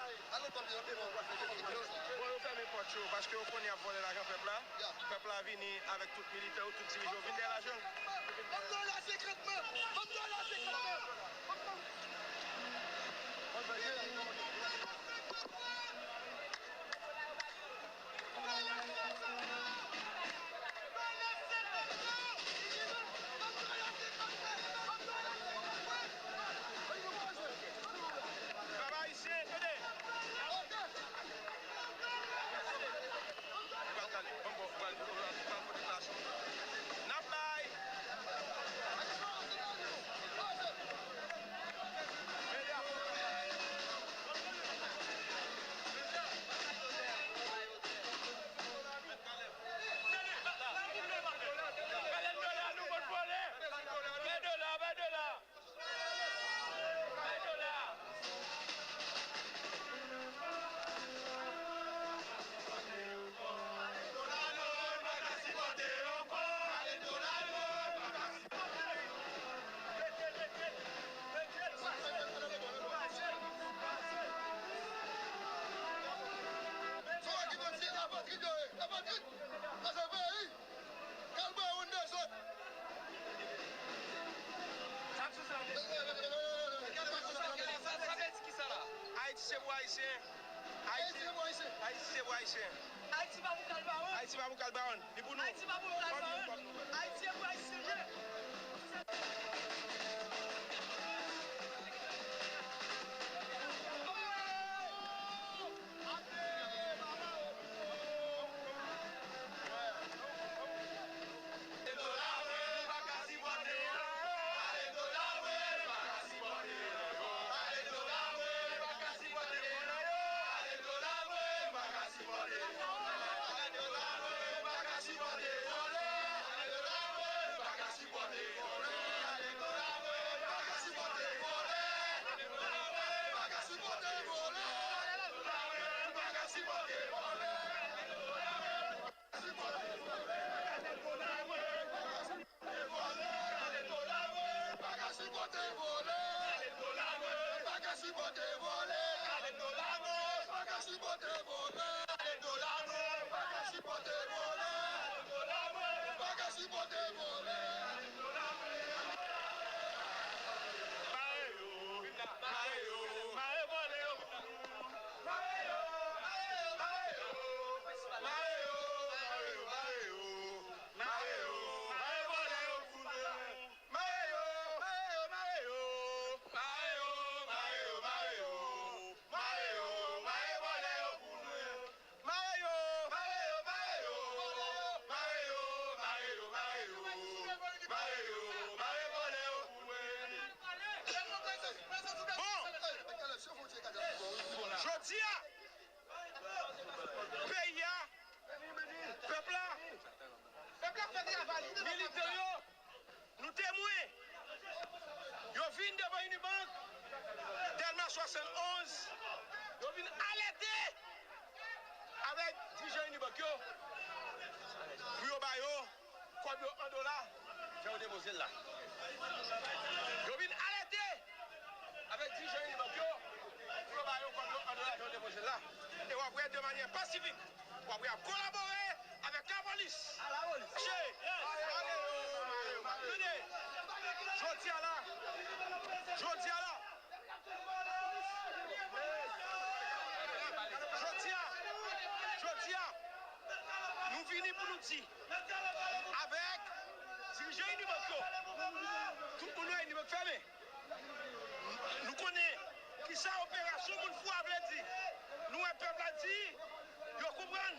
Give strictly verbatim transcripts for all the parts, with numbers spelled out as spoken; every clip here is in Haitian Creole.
Bon, yo fèmen pòt yo, paske yo konnen y ap vòlè lajan pèp la. Pèp la vini avèk tout militè yo, tout dirijan yo vin dèyè lajan. Ban m dola senkant mil! Ban m dola senkant mil! Pèp ayisyen, tande! N ap bay! Sa vle di ki sa la? Ayiti se pou Ayisyen. Ayiti, Ayiti se pou Ayisyen. Ayiti se pou Ayisyen. Ayiti pa pou kalbaron. Ayiti pa pou kalbaron. Li pou nou. Ayiti pa pou kalbaron. Ayiti se pou Ayisyen. Mare yo, mare yo, mare vòlè yo pou nou. Mare yo, mare yo, mare yo. Mare yo, mare yo, mare yo. Mare yo, mare vòlè yo pou nou. Mare yo, mare yo, mare yo. Mare yo, mare yo, mare yo. Mare yo, mare vòlè yo pou nou. Mare yo! Mare yo, mare yo! Mare yo, mare yo, mare yo! Mare yo, mare yo, mare vòlè yo! Bon! Jodi a, peyi a, pèp la, militan yo, nou temwen. Yo vin devan Unibank, Dèlma swasannonz, yo vin alète avèk dirijan Unibank yo pou yo ba yo kòb yo an dola, jan yo depoze l la. Yo vin alète avèk dirijan Unibank yo pou yo ba yo kòb yo an dola, jan yo depoze l la. E w ap wè de manyè pasifik. W ap, w ap kolabore avèk lapolis. Mache! Mache! Tande! Jodi a la, jodi a la, jodi a, jodi a, nou vini pou nou di, avèk dirijan Unibank yo, tout moun wè Unibank fèmen. Nou konnen kisa operasyon moun fou a vle di. Nou wè pèp la di, yo konprann,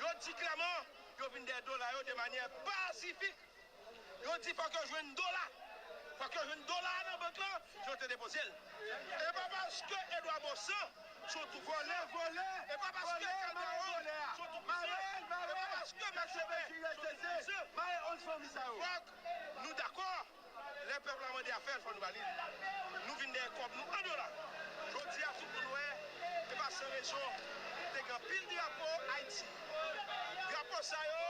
yo di klèman, yo vin dèyè dola yo de manyè pasifik. Yo di fòk yo jwenn dola. Fòk yo jwenn dola a nan bank lan, jan yo te depoze l. E pa paske Edouard Baussan se yon tou vòlè, vòlè, e pa paske Calderon se yon tou pwisan, e pa paske Mèt Joven se yon tou pwisan. Fòk nou dakò. Lè pèp la mande afè l, fò nou ba li l. Nou vin dèyè kòb nou an dola. Jodi a, tout moun wè, e pa san rezon, te gen anpil drapo Ayiti. Drapo sa yo,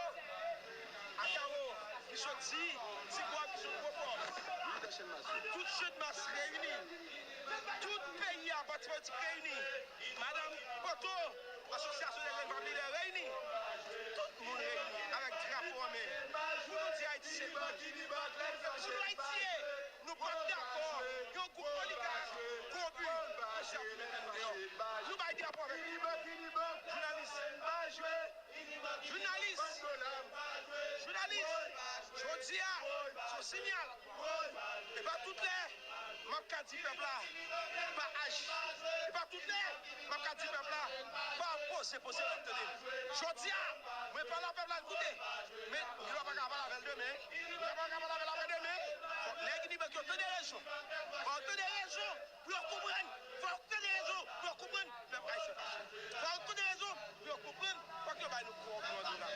a kawo, ki soti Ti Gòv, ki soti Gwo Fò. Tout Channmas reyini. Tout peyi a Pati politik reyini, madanm Poto, asosyasyon de jèn fanm lidè reyini, tout moun reyini avèk drapo an men pou nou di Ayiti se nou. Pou nou Ayiti ye, nou p ap dakò yon gwoup oligak konbi ansanm ki mete nou deyò. Nou bay drapo avèk nou. Jounalis, jounalis, jounalis, jodi a, se yon siyal. E pa tout lè m ap ka di pèp la pa aji. E pa tout lè m ap ka di pèp la pa poze, poze, l ap tande. Jodi a, mwen pale a pèp la, l koute. Men, yo pa ka pale avè l demen. Yo pa ka pale avè l apre demen. Fòk nèg Unibak yo tande rezon. Fòk yo tande rezon pou yo konprann. Fòk yo tande rezon pou yo konprann. Pèp ayisyen fache. Fòk yo tande rezon pou yo konprann. Fòk yo bay nou kòb nou an dola.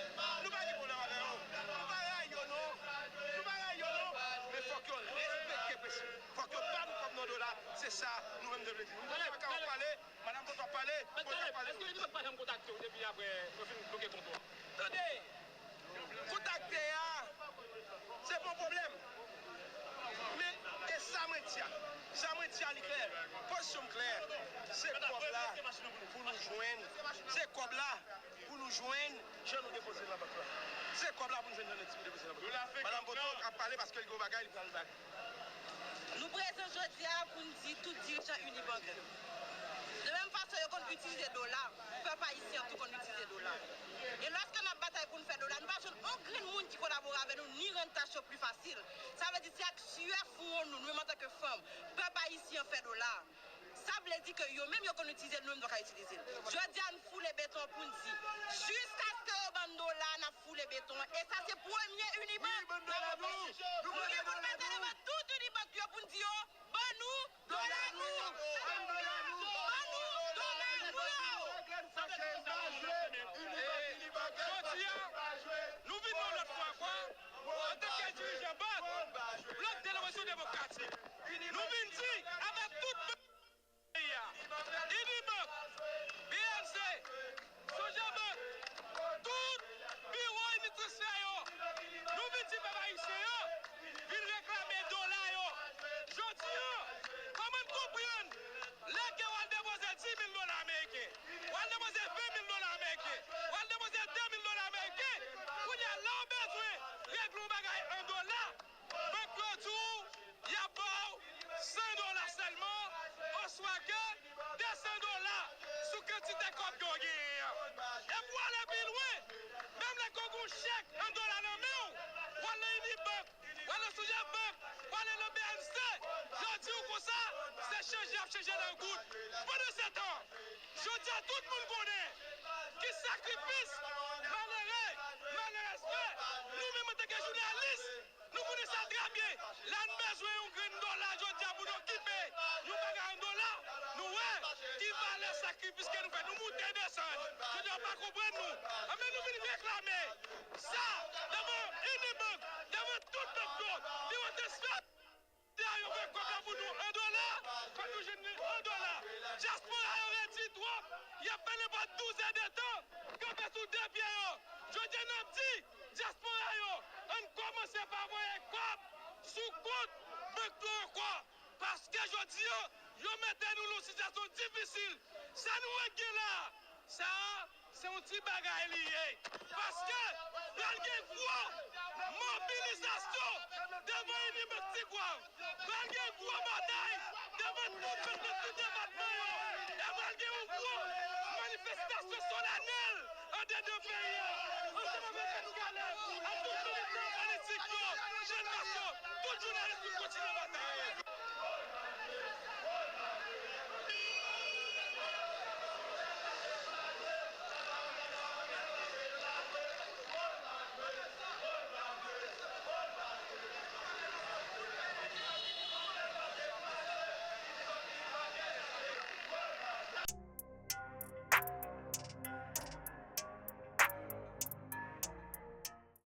Nou pa gen pwoblèm avè yo. Nou pa rayi yo non. Nou pa rayi yo non. Men fòk yo respekte prensip. Fòk yo ba nou kòb nou an dola. Se sa nou menm nou vle di. Nou pa ka pale. Madanm Poto ap pale. Poto ap pale. Èske Unibak pa janm kontakte w depi apre yo fin bloke kont ou an? Tande! Kontakte a, se pa yon pwoblèm. Men, e sa mwen di a, sa mwen di a li klè. Pozisyon m klè. Se kòb la pou nou jwenn. Se kòb la pou nou jwenn jan nou depoze l nan bank la. Se kòb la pou nou jwenn jan nou depoze l nan bank la. Madanm Poto ap pale paske li gen yon bagay li pral bay. Nou prezan jodi a pou n di tout dirijan Unibak yo. De menm fason yo konn itilize dola, pèp ayisyen an tou konn itilize dola. E lòske n ap batay pou n fè dola, nou pa jwenn yon grenn moun ki kolabore avè nou ni rann tach yo pli fasil. Sa vle di se ak syè fwon nou, nou menm antanke fanm, pèp ayisyen an fè dola. Sa vle di ke yo menm yo konn itilize l, nou menm nou ka itilize l. Jodi a n foule beton pou n di, jiskaske yo ban n dola, n ap foule beton. E sa se premye Unibak. Nou gen pou n mete devan tout Unibak yo pou n di yo, ban nou dola nou. Ban nou dola nou. Ban nou dola nou. Jodi a, nou vin yon lòt fwa ankò, antanke dirijan bank, Blòk de Levolisyon Demokratik, nou vin di avèk tout peyi a, Unibank, B N C, Sogebank, tout biwo init transfè yo, nou vin di pèp ayisyen an, vin reklame dola yo. Jodi a, kòman n konprann lè ke w al depoze dis mil dola ameriken, w al depoze ven mil dola ameriken, w al depoze de mil dola ameriken, kounye a, lè w bezwen regle yon bagay an dola, bank yo di w y ap ba w san dola sèlman, oswa ke de san dola sou kantite kòb ke w genyen an. Epi w ale pi lwen, menm lè ke w gen yon chèk an dola nan men w, w al nan Unibank, w al nan Sogebank, w ale nan B N C, yo di w konsa, se chanje y ap chanje nan goud. Pandansetan, jodi a tout moun konnen ki sakrifis malere, malerèz fè. Nou menm antanke jounalis, nou konnen sa trè byen. Lè n bezwen yon grenn dola jodi a pou n okipe yon bagay an dola, nou wè ki valè sakrifis ke nou fè. Nou moute desann. Jodi a yo pa konprann nou. Anben nou vin reklame sa devan Unibank, devan tout bank yo. Biwo transfè a, yo voye kòb la pou nou an dola, fòk nou jwenn li an dola. Dyaspora yo redi twòp, y ap fè nenpòt douz è de tan, kanpe sou de pye yo. Jodi a n ap di, dyaspora yo, ann kòmanse pa voye kòb sou kont bank yo ankò. Paske jodi a, yo mete nou nan yon sitiyasyon difisil. Sa nou wè k gen la a, sa a, se yon ti bagay li ye. Paske pral gen gwo mobilizasyon devan Unibank Ti Gwav. Pral gen gwo batay devan tout bank nan tout depatman yo. E pral gen yon gwo manifestasyon solanèl andedan peyi a, ansanm avèk Eskalè, ak tout militan politik yo, jèn gason, tout jounalis pou kontinye batay.